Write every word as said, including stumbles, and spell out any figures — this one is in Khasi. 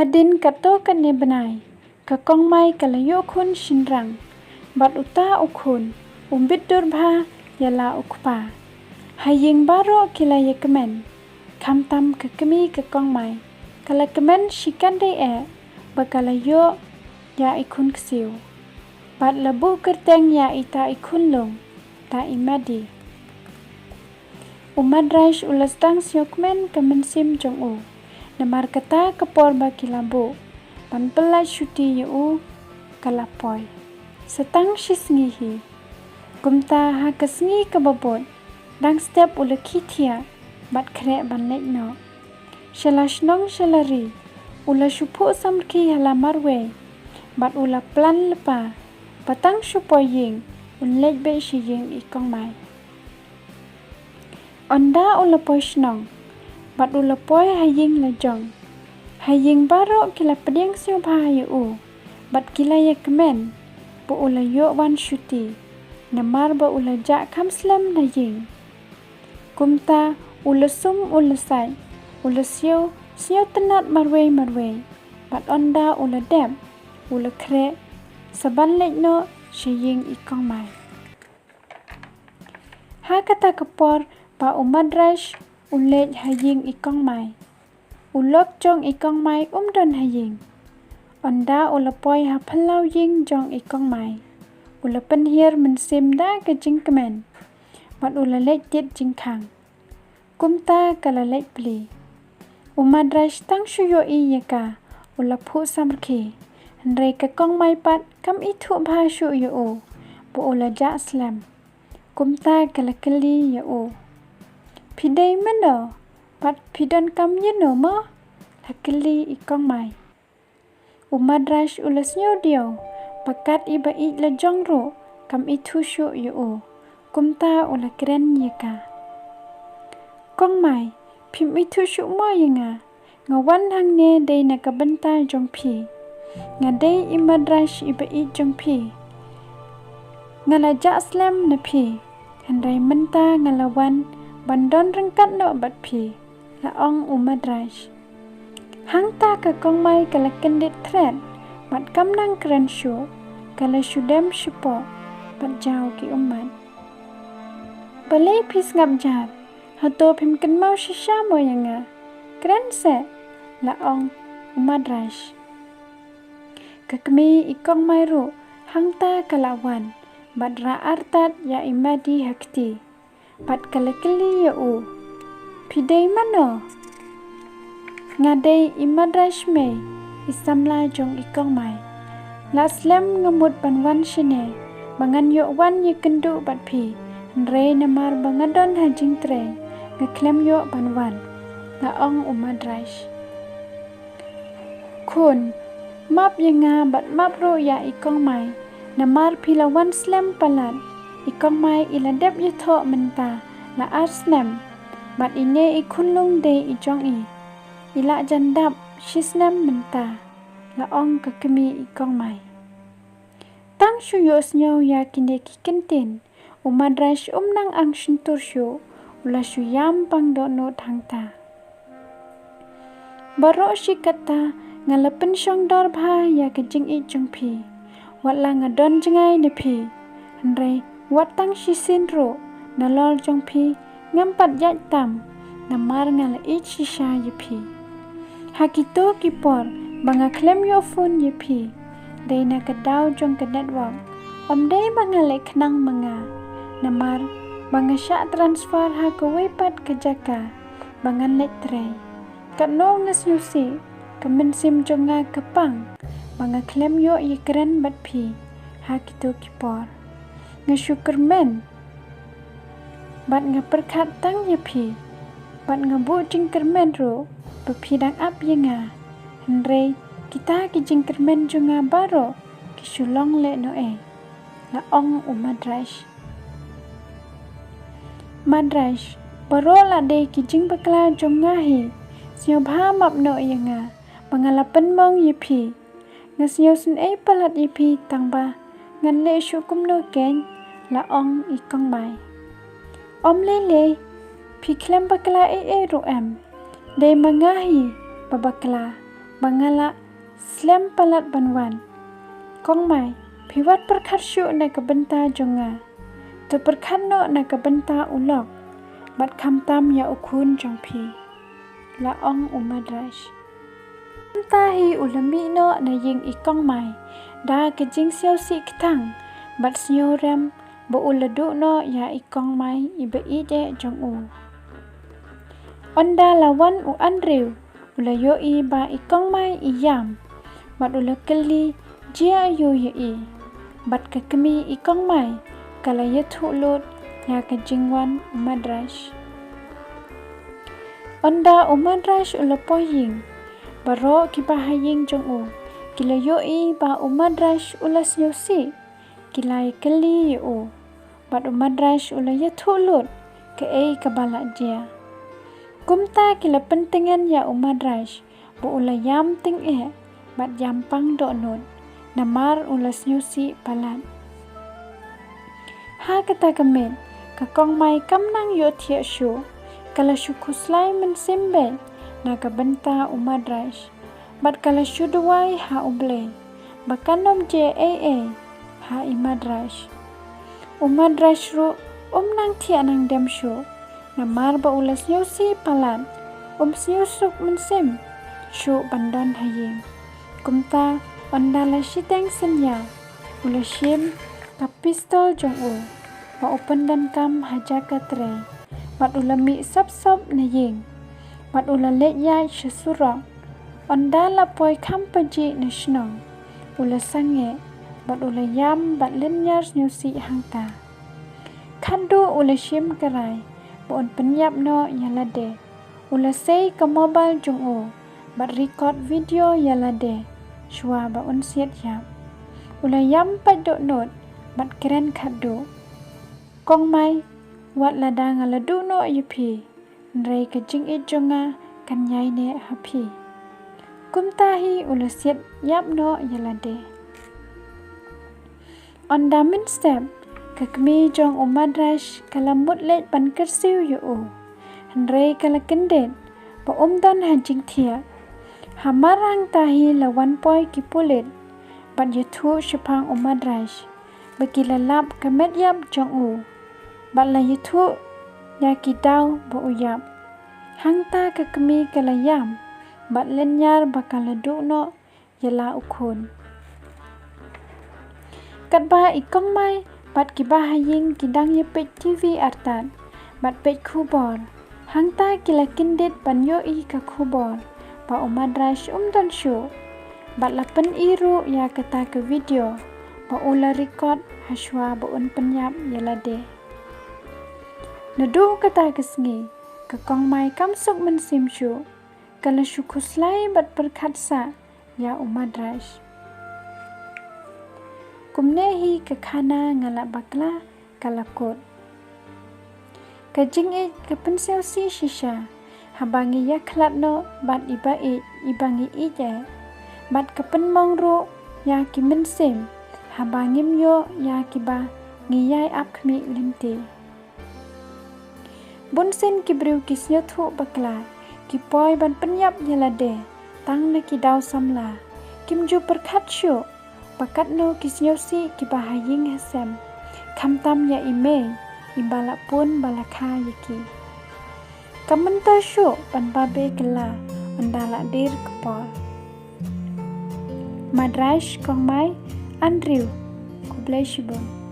Hadien katto katne bnai, ka Kong Mai ka la ïoh khun shynrang, bad uta u khun u bit dur bha ïa la u kpa. Ha ïing baroh ki la ïakmen, khamtam ka kmie ka Kong Mai ka la kmen shikatdei eh ba ka la ïoh ïa i khun ksiew, bad la buh kyrteng ïa ita i khunlung da i Madi. U Madras u la sdang sngewkmen ka mynsiem jong u, namar kata ka por ba ki la buh ban pyllait shuti ïa u ka la poi sa tang shi sngi hi. Kumta ha ka sngi kaba bud, dang step u la khie thiah bad khreh ban leit noh. Sha la shnong sha la ri, u la shu phuh samrkhie ha la marwei, bad u la plan lypa ba tang shu poi ïing un leit beit sha ïing i Kong Mai. Ynda u la poi shnong, bad u la poi ha ïing la jong, ha ïing baroh ki la pdiang sngewbha ïa u, bad ki la ïakmen ba u la ïoh wan shuti, namar ba u la jah kham slem na ïing. Kumta u la sum u la sait, u la siew sngewtynnad marwei marwei, bad ynda u la dep, u la khreh sa ban leit noh sha ïing i Kong Mai. Ha kata ka por ba u Madras u leit ha ïing i Kong Mai, u lok jong i Kong Mai um don ha ïing. Ynda u la poi ha phyllaw ïing jong i Kong Mai, u la pynhiar mynsiem da ka jingkmen, bad u la leit tied jingkhang. Kumta ka la leit plie. U Madras tang shu ïohi ïa ka, u la phuh samrkhie, hynrei ka Kong Mai pat kam ithuh bha shuh ïa u ba u la jah slem. Kumta ka la kylli ïa u, "Phi dei mano, bad phi donkam ïano mo?" la kylli i Kong Mai. U Madras u la sngew diaw ba kat iba ïeit la jong ruh kam ithuh shuh ïa u. Kumta u la kren ïa ka, "Kong Mai, phim ithuh shuh mo ïa nga? Nga wan hangne dei na ka bynta jong phi. Nga dei i Madras iba ïeit jong phi. Nga la jah slem na phi, hynrei mynta nga la wan ban don ryngkat noh bad phi," la ong u Madras. Hangta ka Kong Mai ka la kyndit thret, bad kam nang kren shuh, ka la shu dem shapoh bad jaw ki ummat. "Balei phi sngap jar? Hato phim kynmaw shisha mo ïa nga? Kren seh," la ong u Madras. Ka kmie i Kong Mai ruh hangta ka la wan, bad rah artat ïa i Madi ha kti, bad ka la kylli ïa u, "Phi dei mano?" "Nga dei i Madras Mei, i samla jong i Kong Mai. La slem nga mut ban wan shane ba ngan ïoh wan ïakynduh bad phi, hynrei namar ba nga don ha jingtrei, nga khlem ïoh ban wan," la ong u Madras. "Khun, map ïa nga bad map ruh ïa i Kong Mai, namar phi la wan slem palat. I Kong Mai i la dep ïathoh mynta la ar snem, bad ine i khunlung dei i jong i. I la jan dap shi snem mynta," la ong ka kmie i Kong Mai. Tang shu ïohsngew ïa kine ki kyntien, u Madras um nang ang shyntur shuh, u la shu ïam pang dohnud hangta. "Baroh shi katta nga la pynshong dor bha ïa ka jingïeit jong phi, wat la nga don jngai na phi, hynrei wat tang shisien ruh nalor jong phi ngam pat ïaid tam, namar nga la ïeit shisha ïa phi. Ha kito ki por ba nga khlem ïoh phone ïa phi, dei na ka daw jong ka network. Ym dei ba nga leh khnang ma nga, namar ba nga shah transfer ha kawei pat ka jaka ba ngan leit trei. Katno nga sngewsih, ka mynsiem jong nga ka pang ba nga khlem ïoh ïakren bad phi ha kito ki por. Nga shu kyrmen bad nga pyrkhat tang ïa phi, bad nga buh jingkyrmen ruh ba phi dang ap ïa nga. Hynrei kita ki jingkyrmen jong nga baroh ki shu long lehnohei," la ong u Madras. "Madras, baroh la dei ki jingbakla jong nga hi. Sngewbha map noh ïa nga ba nga la pynmong ïa phi. Nga sngewsynei palat ïa phi tang ba ngan leh shuh kumno keiñ," la ong i Kong Mai. "Ym lei lei, phi khlem bakla ei ei ruh em. Dei ma nga hi ba bakla, ba nga la slem palat ban wan. Kong Mai, phi wat pyrkhat shuh na ka bynta jong nga. To pyrkhat noh na ka bynta u lok bad khamtam ïa u khun jong phi, la ong u Madrash. Mynta hi u la mih noh na ïing i Kong Mai da ka jingsngewsih kthang bad sngewrem ba u la duh noh ïa i Kong Mai iba ïeit eh jong u. Ynda la wan u Andrew, u la ïohi ba i Kong Mai i ïam bad u la kylli jia aïu ïa i. Bad ka kmie i Kong Mai ka la ïathuh lut ïa ka jingwan u Madrash. Ynda u Madrash u la poi ïing, baroh kiba ha ïing jong u ki la ïohi ba u Madrash u la sngewsih. Ki la ïakylli ïa u bad u Madrash u la ïathuh lut kaei kaba la jia. Kumta ki la pyntngen ïa u Madrash ba u la ïam tyngeh bad ïam pang dohnud namar u la sngewsih palat. Ha kata ka miet ka Kong Mai kam nang ïohthiah shuh, ka la shu khuslai mynsiem beit na ka bynta u Madrash bad ka la shu duwai ha U Blei ba kan ym jia ei ei ha i Madrash. U Madrash ruh um nang thiah nang dem shuh namar ba u la sngewsih palat, um sngewsuk mynsiem shuh ban don ha ïing. Kumta ynda la shiteng synñia u la shim ka pistol jong u ba u pyndonkam ha jaka trei bad u la mih sop sop na ïing bad u la leit ïaid sha surok. Ynda la poi kham pajih na shnong u la sangeh bad u la ïam bad lynñiar sngewsih hangta. Khatduh u la shim ka rai ba un pynïap noh ïa lade. U la sei ka mobile jong u bad record video ïa lade shuwa ba un siat ïap. U la ïam pait dohnud bad kren khatduh. Kong Mai, wat lada nga la duh noh ïa phi, hynrei ka jingïeit jong nga kan ïai neh ha phi. Kumta hi u la siat ïap noh ïa lade. Ynda mynstep ka kmie jong u Madrash ka la mut leit ban kyrsiew ïa u. Hynrei ka la kyndit ba um don ha jingthiah. Hamar hangta hi la wan poi ki pulit bad ïathuh shaphang u Madrash ba ki la lap ka met ïap jong u bad la ïathuh ïa ki daw ba u ïap. Hangta ka kmie ka la ïam bad lynñiar ba ka la duh noh ïa la u khun. Katba i Kong Mai bad kiba ha ïing ki dang ïa peit TV artat bad peit khubor, hangta ki la kyndit ban ïohi ka khubor ba u Madrash um don shuh bad la pyni ruh ïa kata ka video ba u la record ha shuwa ba un pynïap ïa lade. Naduh kata ka sngi ka Kong Mai kam suk mynsiem shuh, ka la shu khuslai bad pyrkhat sah ïa u Madrash. Kumne hi ka khana Nga la bakla ka la kut. Ka jingïeit ka pynsngewsih shisha haba ngi ïakhlad noh bad iba ïeit iba ngi ïeit eh bad ka pynmong ruh ïa ki mynsiem haba ngim ïoh ïa kiba ngi ïai ap khmih lynti. Bunsien ki briew ki sngewthuh bakla, ki poi ban pynïap ïa lade tang na ki daw samla. Kim ju pyrkhat shuh ba katno ki sngewsih kiba ha ïing ha sem, khamtam ïa i mei iba la pun ba la kha ïa ki. Kam myntoi shuh ban babe kylla ynda la dier ka por. Madrash, Kong Mai, Andrew, khublei shibun.